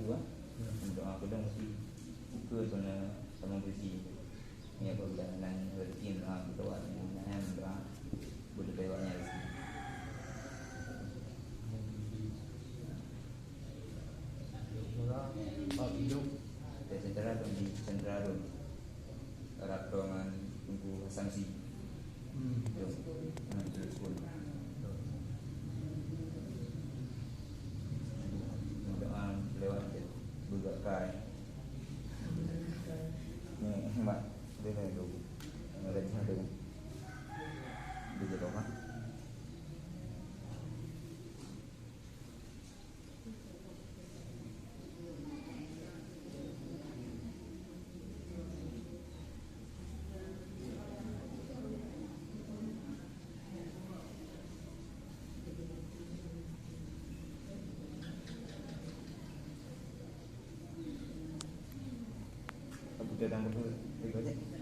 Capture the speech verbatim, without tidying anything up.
Doa, doa peudong mesti ukeue soalnya sama beusi. Ya, apabila nan rezeki doa, berdoa, nyan doa, berdoa banyak rezeki. Orang, Pak Biduk. Dari Central Road, di Central Road. Rap dengan Teungku Hasan Si. Hmm. Jom. Hmm, jom sekolah. Doa lewat je. Buka kai. Ni, mak. Dia ni tu. Ada di sana tu. Dia je rumah. Aku datang ke tu, ikut je.